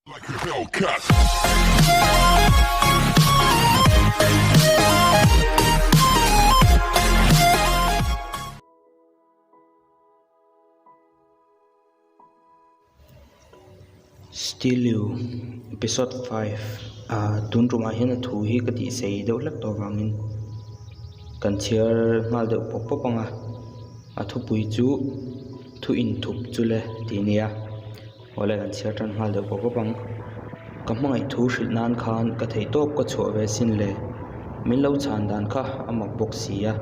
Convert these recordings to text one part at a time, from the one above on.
Like a Hellcat. Still you episode 5 ah tun tumah hian a thu hi ka tih sei deuh hlek tawh avangin kan chhiar nghal deuh pawp pawp ang a a thupui chu thu inthup chu le tih a ni a. Awle kan chhiar tan nghal deuh bawk bawk ang. Ka hmangaih thu hrilh nan khan ka theih tawp ka chhuah ve sin le. Min lo chhan dan kha a mak bawk si a.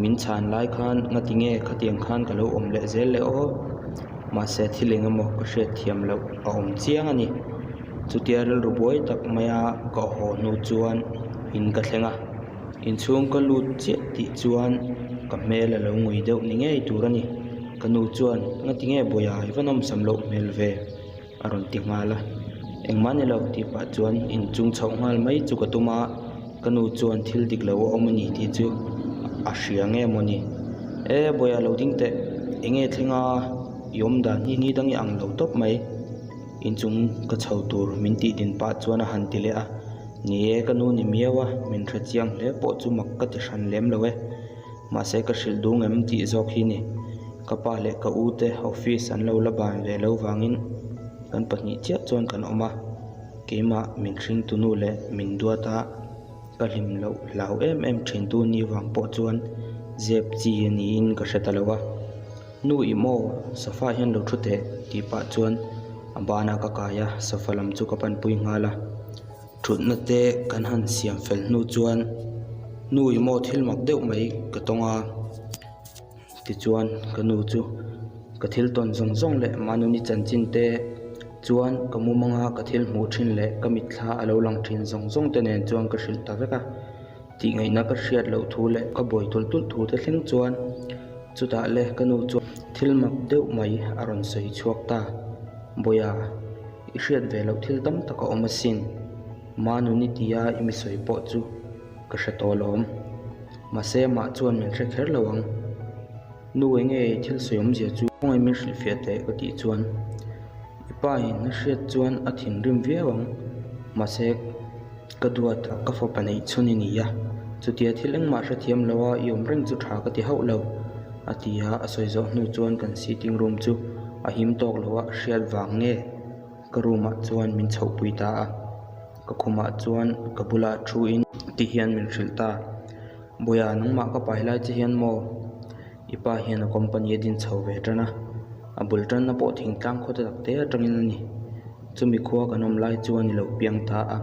Min chhan lai khan ngati nge khatiang khan ka lo awm leh zel le aw. Mahse thil eng emaw ka hriat thiam loh a awm chiang a ni. Chutia rilru buai tak maia ka haw hnu chuan in ka thleng a. Inchhung ka lut chiah tih chuan ka hmel a lo ngui deuh ni ngei tur a ni. Ka nu chuan, Ngati nge Bawia i va nawmsam loh hmel ve? a rawn ti nghal a. Engmah ni lo tih pah chuan inchung chhoh nghal mai chu ka tum a, ka nu chuan thil dik lo a awm a ni tih chu a hria nge maw ni? E Bawia lo ding teh, eng nge thleng a? I awm dan hi ni dang i ang lo tawp mai. Inchung ka chho tur min tih din pah chuan a han ti leh a. Ni e, ka nu ni miau a, min hre chiang hle pawh chu mak ka ti hran lem lo e. Mahse ka hrilh dung em tih zawk hi ni. Ka pa leh ka u te office an lo la ban ve lo vangin kan pahnih chiah chuan kan awm a, keimah min hringtu nu leh min duat a, ka hlim loh hlau em em thintu ni vang pawh chuan zep chi a niin ka hre ta lo a. Nu i maw? Sofa hian lo thu teh tih pah chuan a banah ka kai a, sofa lam chu ka panpui nghal a. Thutna te kan han siam fel hnu chuan nu i maw thil mak deuh mai ka tawng a tichuan ka nu chu ka thil tawn zawng zawng leh mahni chanchin te chuan ka mumanga ka thil hmuh thin leh ka mitthla a lo lang thin zawng zawng te nen chuan ka hrilh ta vek a tih ngaihna ka hriat loh thu leh ka buai tulh tulh thu te thleng chuan chutah le ka nu chuan thil mak deuh mai a rawn sawi chhuak ta Bawia. I hriat ve loh thil tam tak a awm asin. Manuni tia i mi sawi pawh chu ka hre tawh alawm. Mahse amah chuan min hre kher lo ang. Nu enge i thil sawi awmzia chu khawngaih min hrilhfiah teh ka tih chuan i pa in a hriat chuan a thinrim viau ang. Mahse ka duat a ka fapa neih chhun i ni a, chutia thil engmah hrethiam lo a i awm reng chu tha ka ti hauh lo a ti a, a sawi zawh hnu chuan kan sitting room chu a him tawk lo a hriat vang nge ka room ah chuan min chhoh pui ta a, ka khumah chuan ka bulah thu in ti hian min hrilh ta, Bawia nangmah ka pai lai che hian maw? I pa hian a company a din chho ve tan a, a bul tanna pawh thingtlang khaw te tak te atangin a ni. Chumi khua kan awm lai chuan i lo piang ta a,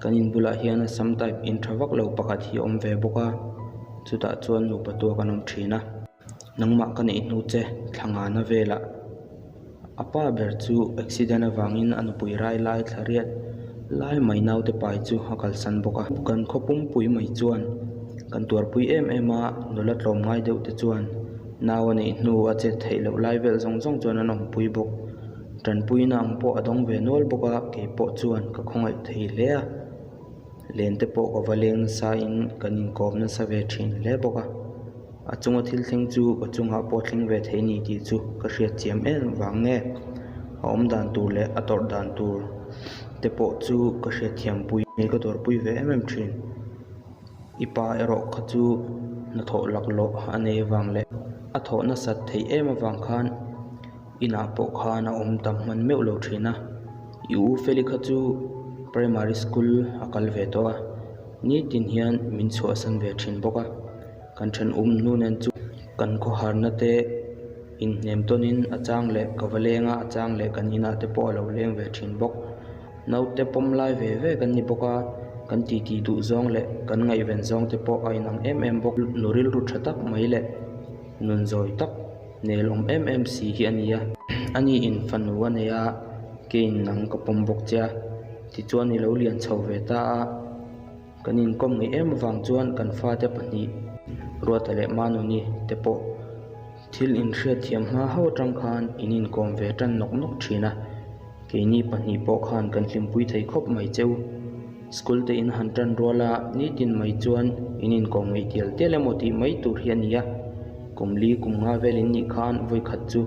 kan in bulah hian a sam type in tha vak lo pakhat hi a awm ve bawk a, chutah chuan nupa tuak an awm thin a. Nangmah ka neih hnu che thla ngana velah A pa ber chu accident avangin a nupui rai lai thla riat lai mai naute pai chu a kalsan bawk a. Kan khaw pumpui mai chuan kan tuarpui em em a, nula tlawm ngai deuh te chuan nau a neih hnu a chet theih loh lai vel zawng zawng chuan an awmpui bawk. Tanpuina ang pawh a dawng ve nual bawk a, kei pawh chuan ka khawngaih thei hle a. Len te pawh ka va leng nasa in kan inkawm nasa ve thin hle bawk a. A chunga thil thleng chu ka chungah pawh thleng ve thei ni tih chu ka hriat chiam em vang nge a awm dan tur leh a tawrh dan tur te pawh chu ka hriat thiam pui nge ka dawrpui ve em em thin. I pa erawh kha chu hnathawh laklawh a nei avang leh a thawh nasat theih em avang khan Inah pawh khan a awm tam hman meuh lo thin a, i u Feli kha chu primary school a kal ve tawh a, nitin hian min chhuahsan ve thin bawk a, kan thenawm hnu nen chu kan khawharna te inhnem tawnin a chang leh ka va leng a, a chang leh kan inah te pawh a lo leng ve thin bawk. Naute pawm lai ve ve kan ni bawk a, kan titi duh zawng leh kan ngaihven zawng te pawh a inang em em bawk. Nu rilru tha tak mai leh nun zawi tak nel awm em em si hi a ni a. Ani in fanu a nei a, keiin nang ka pawm bawk che a, tichuan i lo lian chho ve ta a. Kan inkawm ngei em avang chuan kan fate pahnih Ruata leh Manuni te pawh thil inhriatthiam hma ho atang khan in inkawm ve tan nawk nawk thin a. Keini pahnih pawh khan kan hlimpui thei khawp mai cheu. School te in han tan rual a, nitin mai chuan in inkawm ngeih tial tial emaw tih mai tur hi a ni a. Kum li kum nga vel in nih khan vawikhat chu.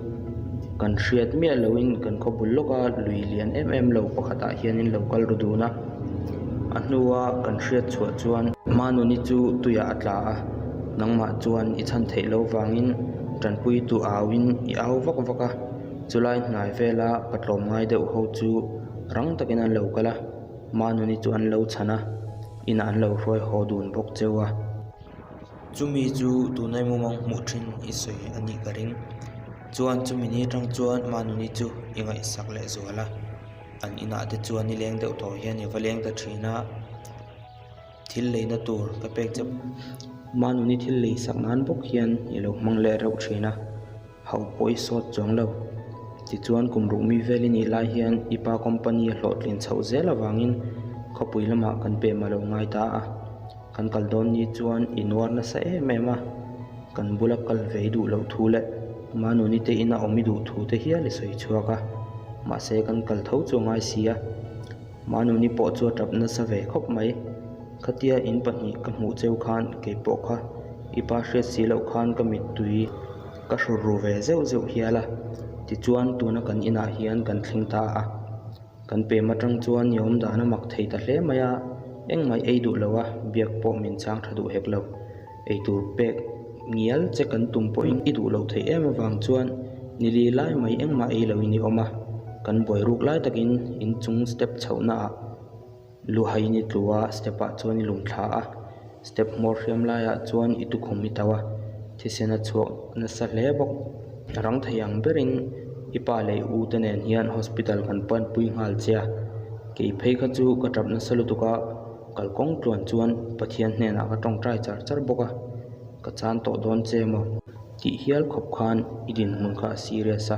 Kan hriat miah loin kan khaw bul lawka lui lian em em lo pakhatah hian in lo kal ru dun a. A hnua kan hriat chhuah chuan Manuni chu tuiah a tla a, nangmah chuan i chhan theih loh vangin tanpuitu auin i au vak vak a. Chulai hnai vela patlawm ngai deuh ho chu rang takin an lo kal a, Manuni chu an lo chhan a, inah an lo hruai haw dun bawk cheu a. Chumi chu tunai mumang hmuh thin i sawi a nih ka ring. Chuan chumi ni atang chuan Manuni chu i ngaihsak leh zual a, an inah te chuan i leng deuh tawh hian i va leng ta thin a, thil leina tur ka pek che Manuni thil lei sak nan bawk hian i lo hmang leh reuh thin a. Hauh pawh i sawt chuang lo. Tichuan kum ruk mi vel i nih lai hian i pa company a hlawhtlin chhoh zel avangin khawpui lamah kan pem a lo ngai ta a. Kan kal dawn ni chuan i nuar nasa em em a, kan bula kal ve i duh loh thu leh Manuni te ina awm i duh thu te hial i sawi chhuak a. Mahse kan kal tho chu a ngai si a. Manuni pawh chu a tap nasa ve khawp mai. Khatia in pahnih ka hmuh cheu khan kei pawh kha i pa hriat si loh khan ka mittui ka hru ru ve zeuh zeuh hial a. Tichuan tuna kan inah hian kan thleng ta a. Kan pem atang chuan i awm dan a mak thei ta hle mai a, engmah ei duh lo a, biak pawh min chang tha duh hek lo. Eitur pek ngial che kan tum pawhin i duh loh theih em avang chuan nili lai mai engmah ei loin i awm a, kan buai ruk lai takin inchung step chhohnaah luhaiin i tlu a, step ah chuan i lum thla a, step hmawr hriam laiah chuan i tukhum i tauh a, thisen a chhuak nasa hle bawk. A rang thei ang berin i pa leh i u te nen hian hospital kan panpui nghal che a, kei phei kha chu ka tap nasa lutuk a. Kalkawng tluan chuan Pathian hnenah ka tawngtai char char bawk a, ka chan tawh dawn che maw? Tih hial khawp khan i dinhmun kha a serious a,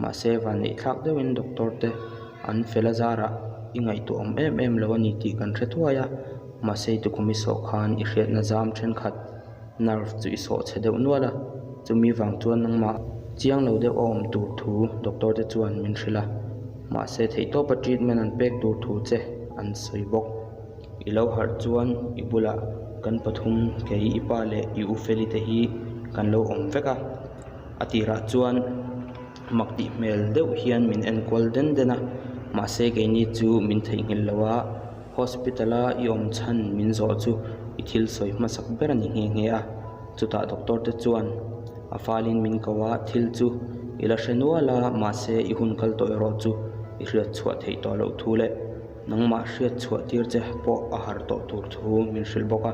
mahse vanneih thlak deuhin doctor te an fel a zarah i ngaihtuah awm em em lo a ni tih kan hre thuai a, mahse i tukhum i sawh khan i hriatna zam thenkhat nerve chu i sawh chhe deuh nual a, chumi vang chuan nangmah chiang lo deuh a awm tur thu doctor te chuan min hrilh a, mahse theihtawpa treatment an pek tur thu che an sawi bawk. I lo harh chuan i bulah kan pathum kei i pa leh i u Feli te hi kan lo awm vek a, a tirah chuan mak tih hmel deuh hian min enkual den den a, mahse keini chu min theihnghilh lo a. Hospital a i awm chhan min zawh chu i thil sawi hmasak ber a ni nghe nghe a, chutah doctor te chuan a falin min ko a, thil chu i la hre nual a, mahse i hun kal tawh erawh chu i hriat chhuah theih tawh loh thu leh nangmah hriat chhuah tir che pawh a har tawh tur thu min hrilh bawk a,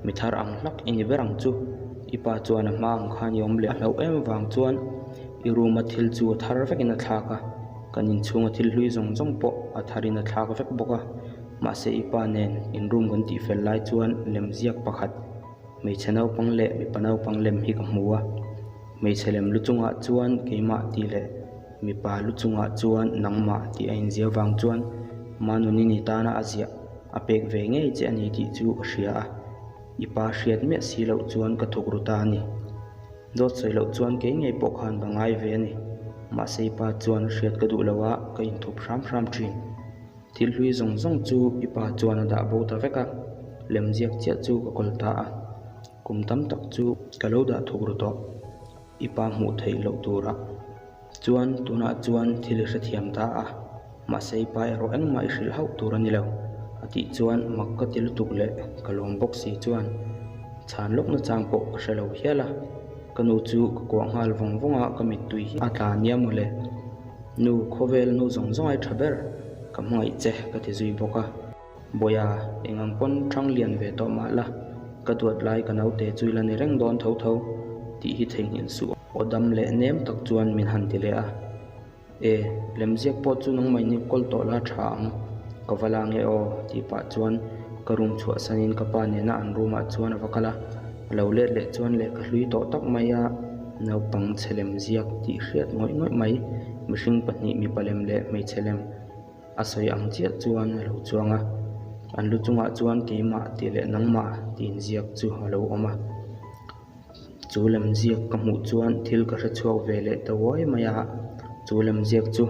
mi thar ang hlak i ni ber ang chu, i pa chuan a hma ang khan i awm leh a hlauh em vang chuan i room a thil chu a thar vekin a thlak a. Kan inchhunga thil hlui zawng zawng pawh a tharin a thlak vek bawk a, mahse i pa nen in room kan tih fel lai chuan lem ziak pakhat hmeichhe naupang leh mipa naupang lem hi ka hmu a, hmeichhe lem lu chungah chuan keimah tih leh mipa lu chungah chuan nangmah tih a inziah vang chuan Manuni ni tana a ziah a pek ve ngei che a ni tih chu ka hria a, i pa hriat miah si loh chuan ka thuk ru ta a ni. Dawt sawi loh chuan kei ngei pawh khan ka ngai ve a ni. Mahse i pa chuan hriat ka duh lo a, ka inthup hram hram thin. Thil hlui zawng zawng chu i pa chuan a dah bo ta vek a, lemziak chiah chu ka kawl ta a. Kum tam tak chu ka lo dah thuk ru tawh. I pa hmuh theih loh turah chuan tunah chuan thil i hrethiam ta a, mahse i pa erawh engmah i hrilh hauh tur a ni lo, a tih chuan mak ka ti lutuk leh ka lawm bawk si chuan chhan lawk nachang pawh ka hre lo hial a, ka nu chu ka kuah nghal vawng vawng a, ka mittui hi a tla nia mawle. Nu, khawvel nu zawng zawng ai tha ber, ka hmangaih che ka ti zui bawk a. Bawiha, eng ang pawn thang lian ve tawh mah la, ka duat lai ka naute chu i la ni reng dawn tho tho tih hi theihnghilh suh aw dam leh nem tak chuan min han ti leh a. E, lemziak pawh chu nangmah in kawl tawh la tha ang, ka va la nge aw tih pah chuan ka room chhuahsanin ka pa nena an room ah chuan a va kal a, a lo let leh chuan lehkha hlui tawh tak mai a naupang chhe lemziak tih hriat ngawih ngawih mai, mihring pahnih mipa lem leh hmeichhe lem. A sawi ang chiah chuan a lo chuang a, an lu chungah chuan keimah tih leh nangmah tih inziak chu a lo awm a. Chu lemziak ka hmuh chuan thil ka hre chhuak ve leh ta uai mai a, chu lemziak chu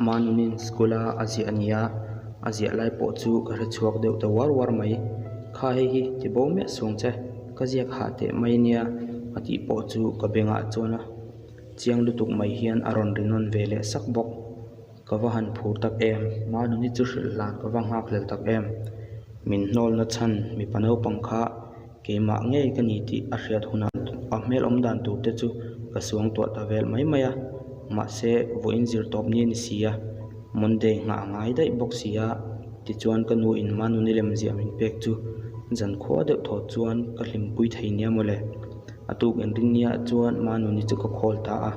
Manunin school a a ziah a ni a, a ziah lai pawh chu ka hre chhuak deuh ta uar uar mai. Kha hei hi ti bo miah suang che, ka ziak hah teh mai nia a tih pawh chu ka bengah chuan a. Chiang lutuk mai hian a rawn ri nawn ve leh sak bawk. Ka va han phur tak em, Manuni chu hrilh hlan ka va nghakhlel tak em. Min hnawlna chhan mipa naupang kha keimah ngei ka ni tih a hriat hunah a hmel awm dan tur te chu ka suangtuah ta vel mai mai a, mahse vawiin zir tawp ni a ni si a, Monday nghah a ngai daih bawk si a, tichuan ka nu in Manuni lem ziah min pek chu zankhua deuh thaw chuan ka hlimpui thei nia mawle. A tuk inrinniah chuan Manuni chu ka call ta a.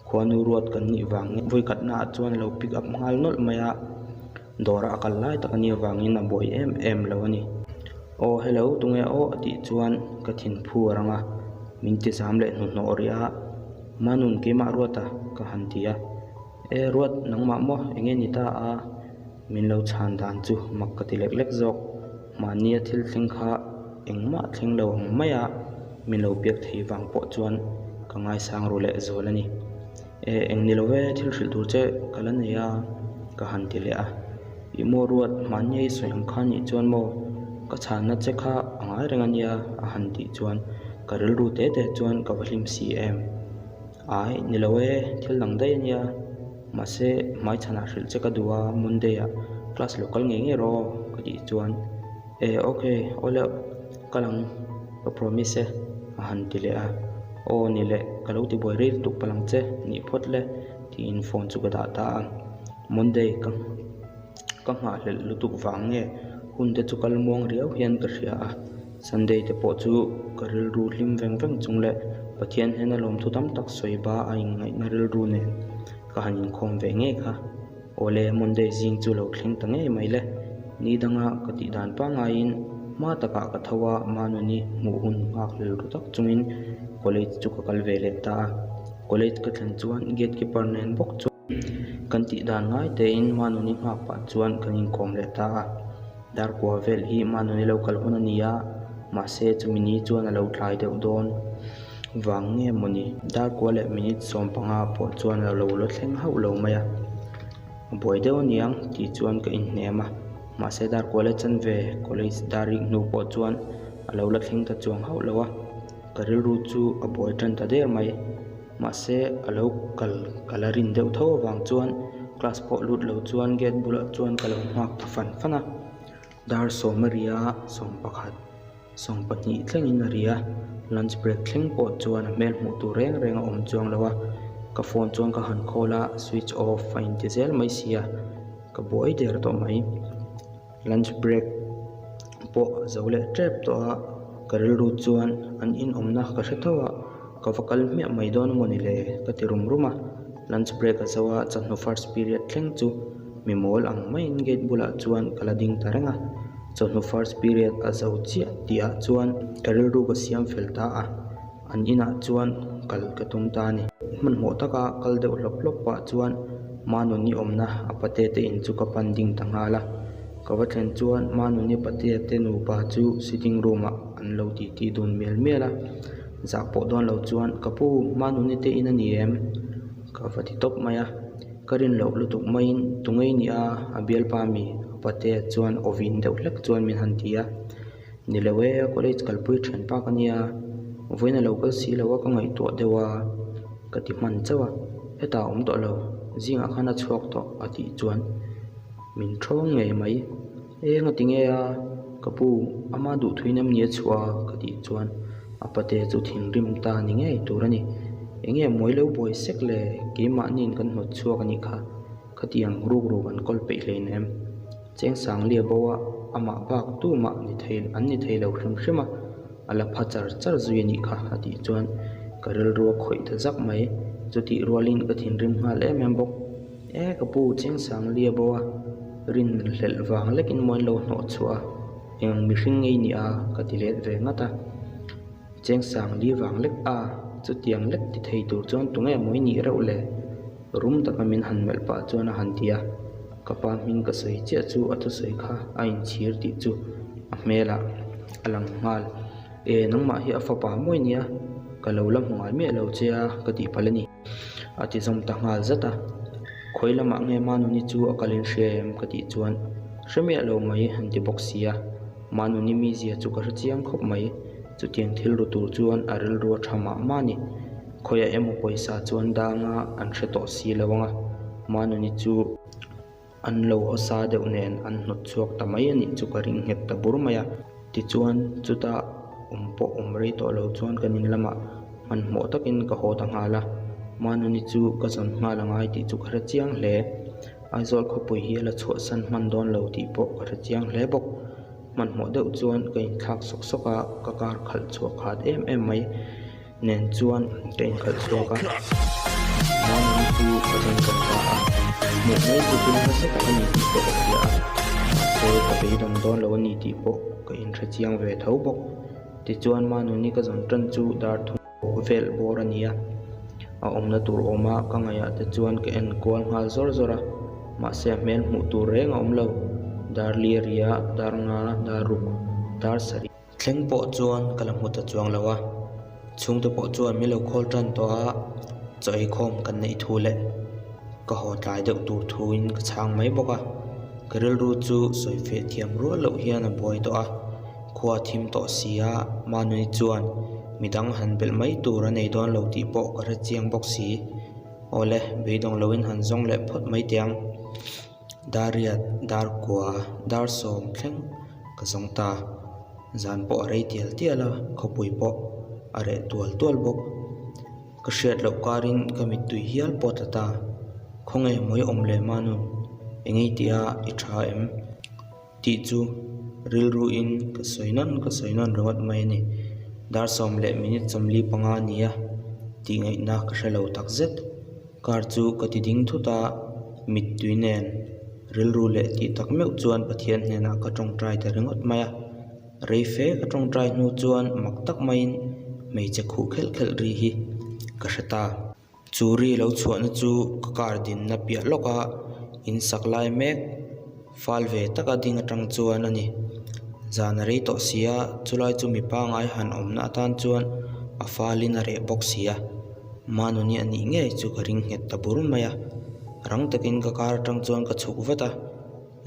Khuanu ruat kan nih vang nge vawikhatna ah chuan a lo pick up nghal nawlh mai a, dawrah a kal lai tak a nih avangin a buai em em lo a ni. Aw hello tunge aw a tih chuan ka thinphu a rang a, min ti zam leh hnuhnawh rih a, Manun keimah Ruata ka han ti a, E Ruat nangmah maw enge ni ta a? Min lo chhan dan chu mak ka ti lek lek zawk, mahnia thil thleng kha engmah thleng lo ang mai a, min lo biak thei vang pawh chuan ka ngaisang ru leh zual a ni. E, eng ni lo ve, thil hrilh tur che ka la nei a, ka han ti leh a. I maw ruat, mahnia i sawi ang kha nih chuan maw, ka chhanna che kha a ngai reng a nia, a han tih chuan ka rilru te te chuan ka va hlim si em. Ai, ni lo e, thil dang daih a nia. Mahse, hmaichhanah hrilh che ka duh a, Monday-ah class lo kal ngei ngei rawh aw, ka tih chuan, E, ok, awle kal ang, ka promise e, a han ti leh a. Aw, ni leh, ka lo tibuai rei lutuk palh ang che, nih phawt le, tiin phone chu ka dah ta a. Monday ka ka nghahhlelh lutuk vang nge hun te chu kal muang riau hian ka hria a. Sunday te pawh chu ka rilru hlim veng veng chung leh Pathian hnena lawmthu tam tak sawi ba a inngaihna rilru nen ka han inkhawm ve ngei kha. Awle, Monday zing chu lo thleng ta ngei mai le. Ni danga ka tih dan pangaiin hma takah ka tho a, Manuni hmuh hun nghak rilru tak chungin college chu ka kal ve leh ta a. College ka thlen chuan gate keeper nen bawk chuan kan tih dan ngai tein Manuni nghak pah chuan kan inkawm leh ta a. Darkua vel hi Manuni lo kal hun a ni a, mahse chumi ni chuan a lo tlai deuh dawn vang nge mawni. Darkua leh minute 15 pawh chuan a lo la thleng hauh lo mai a, a buai deuh aniang tih chuan ka inhnem a, mahse Darkua leh chanve college dar rik hnu pawh chuan a lo la thleng ta chuang hauh lo a, ka rilru chu a buai tan ta der mai. Mahse a lo kal ka la rin deuh tho avang chuan class pawh lut lo chuan gate bulah chuan ka lo nghak ta fan fan a, dar sawm a ri a, 11, 12 thlengin a ri a, lunch break thleng pawh chuan a hmel hmuh tur reng reng a awm chuang lo a, ka phone chuan ka han call a, switch off a inti zel mai si a, ka buai der tawh mai. Lunch break pawh a zo leh tep tawh a, ka rilru chuan an inawmna ka hre tho a, ka va kal hmiah mai dawn emaw ni le ka ti rum rum a, lunch break a zo a, chawhnu first period thleng chu mi mawl ang maiin gate bulah chuan ka la ding ta reng a, chawhnu first period a zo chiah tih ah chuan ka rilru ka siam fel ta a, an inah chuan kal ka tum ta a ni. Hmanhmawh taka kal deuh hlawp hlawp pah chuan Manuni awmna a pate te in chu ka pan ding ta nghal a, ka va thlen chuan Manuni patea te nupa chu sitting room ah an lo titi dun mial mial a, zah pawh dawn lo chuan ka pu Manuni te in a ni em? Ka va ti tawp mai a, ka rin loh lutuk maiin tungei ni a a bialpa mi a patea chuan aw vin deuh hlek chuan min han ti a. Ni lo e, college kalpui thian pak a nia, vawiin a lo kal si lo a ka ngaihtuah deuh a, ka ti hman chauh a, hetah a awm tawh lo, zingah khan a chhuak tawh a tih chuan min thawng ngei mai, eng a ti nge a, ka pu ama duhthuin em ni a chhuah a ka tih chuan a pate chu thinrim ta ni ngei tur a ni, eng nge mawi lo buai sek le, keimahniin kan hnawt chhuak a nih kha, khatiang ruk ruk an kawl peih hleinem. Cheng Sanglia bo a, amah bak tumah ni thei an ni thei lo hrim hrim a, a la pha char char zui a nih kha a tih chuan ka rilru a khawih ta zak mai. Chutih rualin ka thinrim nghal em em bawk. E ka pu, Cheng Sanglia bo a, rin hlelh vang lekin maw in lo hnawh chhuah a, eng mihring ngei ni a ka ti let ve ngat a. Cheng Sangli vang lek a, chutiang lek ti thei tur chuan tunge maw i nih reuh le? Rum taka min han melh pah chuan a han ti a, ka pa hming ka sawi chiah chu a thusawi kha a inchhir tih chu a hmelah a lang nghal. E, nangmah hi a fapa mawi nia, ka lo la hmu ngai miah lo che a ka tih palh a ni. A ti zawm ta nghal zat a, khawi lamah nge Manuni chu a kalin hria em ka tih chuan hre miah lo mai an ti bawk si a, Manuni mizia chu ka hre chiang khawp mai, chutiang thil ru tur chuan a rilru a tha mah mah a ni. Khawiah emaw pawisa chu an dang a, an hre tawh si lo ang a, Manuni chu an lo hawsa deuh nen an hnawt chhuak ta mai a nih chu ka ring nghet ta bur mai a. Tichuan, chuta awm pawh awm rei tawh lo chuan kan in lamah hmanhmawh takin ka haw ta nghal a, Manuni chu ka zawn nghal a ngai tih chu ka hre chiang hle. Aizawl khawpui hi a la chhuahsan hman dawn lo tih pawh ka hre chiang hle bawk. Hmanhmawh deuh chuan ka inthlak sawk sawk a, ka car khalh chhuah khat em em mai nen chuan ka inkhalh chhuak a. Manuni chu ka zawn zawm ta a, hmuh mai chu thil hmasa tak a ni tih pawh ka hria a, mahse ka beidawng dawn lo a ni tih pawh ka inhre chiang ve tho bawk. Tichuan Manuni ka zawn tan chu dar thum. Vel bawr a ni a, a awmna tur awma ka ngaihah te chuan ka en kual nghal zawr zawr a, mahse a hmel hmuh tur reng a awm lo, dar li a ri a, dar nga, dar ruk, dar sarih. Thleng pawh chuan ka la hmu ta chuang lo a, chhungte pawh chuan min lo khawl tan tawh a, chaw eikhawm kan neih thu leh ka haw tlai deuh tur thuin ka chhang mai bawk a, ka rilru chu sawi feh thiam rual loh hian a buai tawh a. Khua thim tawh si a, Manuni chuan midang han belh mai tur a nei dawn lo tih pawh ka hre chiang bawk si. Awle, beidawng loin han zawng leh phawt mai teh ang. Dar riat, dar kua, dar sawm thleng ka zawng ta. Zan pawh a rei tial tial a, khawpui pawh a reh tual tual bawk. Ka hriat loh karin ka mittui hial pawh tla ta. Khawnge mawi awm leh Manun, engei tia i tha em? Tih chu rilruin ka sawi nawn ka sawi nawn ringawt mai a ni. Dar sawm leh minute 45 a ni a, tih ngaihna ka hre lo tak zet. Car chu ka ti ding thut a, mittui nen rilru leh tih tak meuh chuan Pathian hnenah ka tawngtai ta ringawt mai a. Rei fe ka tawngtai hnu chuan mak tak maiin hmeichhe khuh khelh khelh ri hi ka hre ta. Chu ri lo chhuahna chu ka car dinna piah lawka in sak lai mek fal ve taka ding atang chuan a ni. Zan a rei tawh si a, chulai chu mi pangai han awmna atan chuan a falin a reh bawk si a. Manuni a nih ngei chu ka ring nghet ta bur mai a, rang takin ka car atang chuan ka chhuk vat a.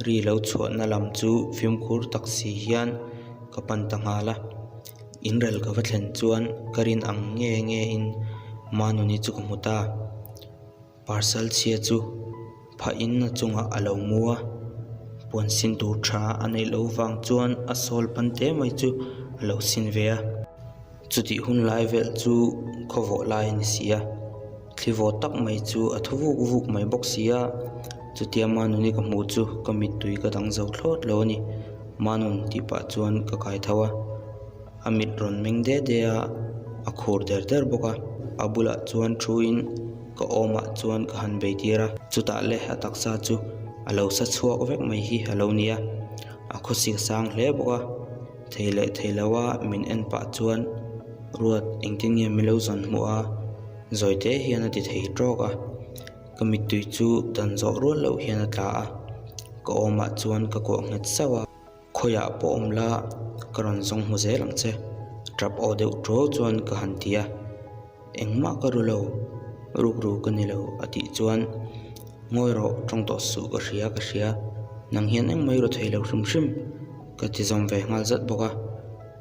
Ri lo chhuahna lam chu fimkhur tak si hian ka pan ta nghal a, inrel ka va thlen chuan ka rin ang nge nge in Manuni chu ka hmu ta. Parcel chhia chu phah in a chungah a lo mu a, puan sin tur tha a neih loh vang chuan a sawl pan te mai chu a lo sin ve a. Chutih hun lai vel chu khawvawh lai a ni si a, thli vawt tak mai chu a thu vuk vuk mai bawk si a, chutia Manuni ka hmuh chu ka mittui ka dang zo thlawt lo a ni. Manun tih pah chuan ka kai tho a, a mit rawn meng de de a, a khur der der bawk a, a bulah chuan thuin ka awmah chuan ka han bei tir a, chutah le a taksa chu a lo sa chhuak vek mai hi a lo ni a, a khawsik sang hle bawk a. Thei leh thei lo a min en pah chuan Ruat engtin nge min lo zawn hmuh a, zawi te hian a ti thei tawk a, ka mittui chu dan zawh rual loh hian a tla a, ka awmah chuan ka kuah nghet sauh a, khawiah pawh awm la ka rawn zawng hmu zel ang che, tap aw deuh tuau chuan ka han ti a, engmah ka ru lo, rukru ka ni lo a tih chuan ngawi rawh tawng tawh suh ka hria ka hria, nang hian engmah i ru thei lo hrim hrim. Ka ti zawm ve nghal zat bawk a,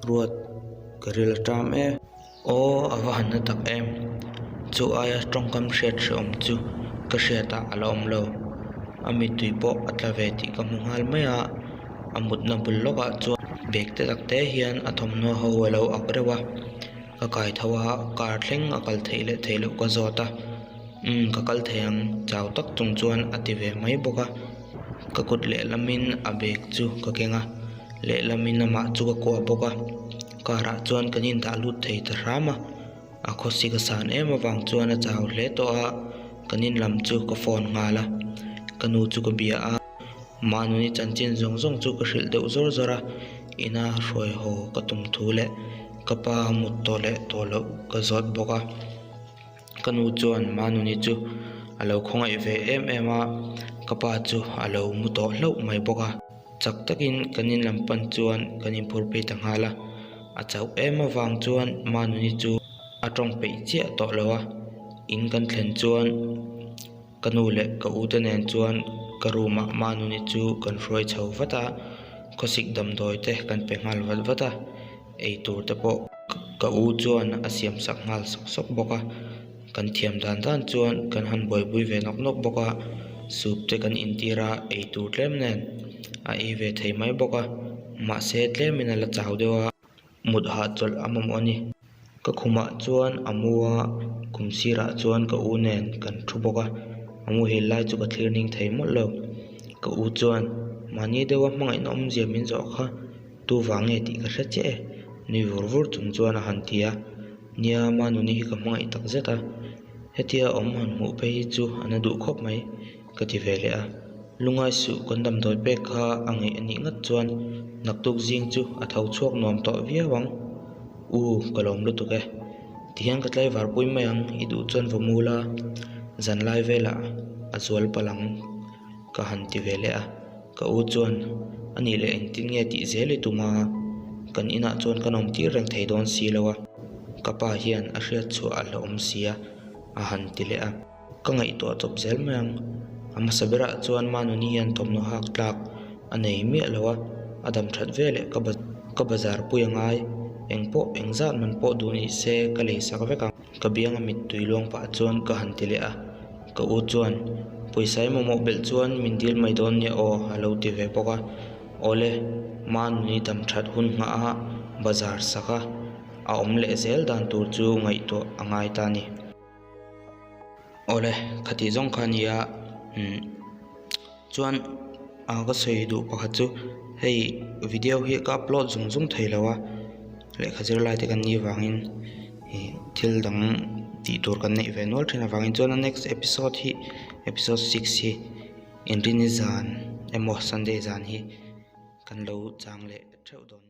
Ruat ka ril a ṭam e. Aw a va han na tak em, chu aia tawngkam hriat hrehawm chu ka hriatah a la awm lo. A mittui pawh a tla ve tih ka hmu nghal mai a, a mutna bul lawkah chuan bag te tak te hian a thawmhnaw ho a lo ak reuh a, ka kai tho a, car thleng a kal theih leh theih loh ka zawt a, umm ka kal thei ang chau tak chung chuan a ti ve mai bawk a. Ka kut lehlamin a bag chu ka keng a, lehlamin amah chu ka kuah bawk a, car ah chuan kan indah lut thei ta hram a, a khawsik a san em avang chuan a chau hle tawh a, kan in lam chu ka phone nghal a, ka nu chu ka bia a, Manuni chanchin zawng zawng chu ka hrilh deuh zawr zawr a, ina hruai haw ka tum thu leh ka pa mut tawh leh tawh loh ka zawt bawk a. Ka nu chuan Manuni chu a lo khawngaih ve em em a, ka pa chu a lo mu tawh hlauh mai bawk a. Chak takin kan in lam pan chuan kan inphur phei ta nghal a, a chauh em avang chuan Manuni chu a tawng peih chiah tawh lo a, in kan thlen chuan ka nu leh ka u te nen chuan ka room ah Manuni chu kan hruai chho vat a, khawsik damdawi te kan pe nghal vat vat a. Eitur te pawh ka u chuan a siam sak nghal sawk sawk bawk a. Kan thiam dan dan chuan kan han buaipui ve nawk nawk bawk a, soup te kan intir a, ei tur tlem nen a ei ve thei mai bawk a, mahse tlemin a la chau deuh a. Mut hahchawlh a mamawh a ni. Ka khumah chuan a mu a, kum sirah chuan ka u nen kan thu bawk a, a muhil lai chu ka thlir ning thei mawlh lo. Ka u chuan mahni deuha hmangaihna awmzia min zawh kha tu vang nge tih ka hre chiah e, nui vur vur chung chuan a han ti a. Nia, Manuni hi ka hmangaih tak zet a, hetia awm han hmuh phei hi chu a na duh khawp mai. Ka ti ve leh a, lungai suh kan damdawi pek kha a ngeih a nih ngat chuan naktuk zing chu a tho chhuak nuam tawh viau ang. U, ka lawm lutuk e. Tihian ka tlaivar pui mai ang, i duh chuan va mul a, zanlai velah a zual palh ang ka han ti ve leh a. Ka u chuan, A nih leh engtin nge tih zel i tum a, kan inah chuan kan awm tir reng thei dawn si lo a, ka pa hian a hriat chhuah a hlauhawm si a, a han ti leh a. Ka ngaihtuah chawp zel mai ang. A hmasa berah chuan Manuni hian thawmhnaw hak tlak a nei miah lo a, a dam that ve leh ka ka bazar pui a ngai. Eng pawh eng zat man pawh duh ni se ka lei sak vek ang. Ka bianga mittui luang pah chuan ka han ti leh a, ka u chuan pawisa i mamawh belh chuan min dil mai dawn nia aw a lo ti ve bawk a. Awle, Manuni dam that hun nghah a bazar sak a, a awm leh zel dan tur chu ngaihtuah a ngai ta a ni. Awle khatih zawng kha a ni a umm chuan ah ka sawi duh pakhat chu hei video hi ka upload zung zung thei lo a lehkha zirlai te kan nih avangin ih thil dang tih tur kan neih ve nual thin avangin chuan a next episode hi episode six hi inrinni zan emaw sunday zan hi kan lo chang leh theuh dawn.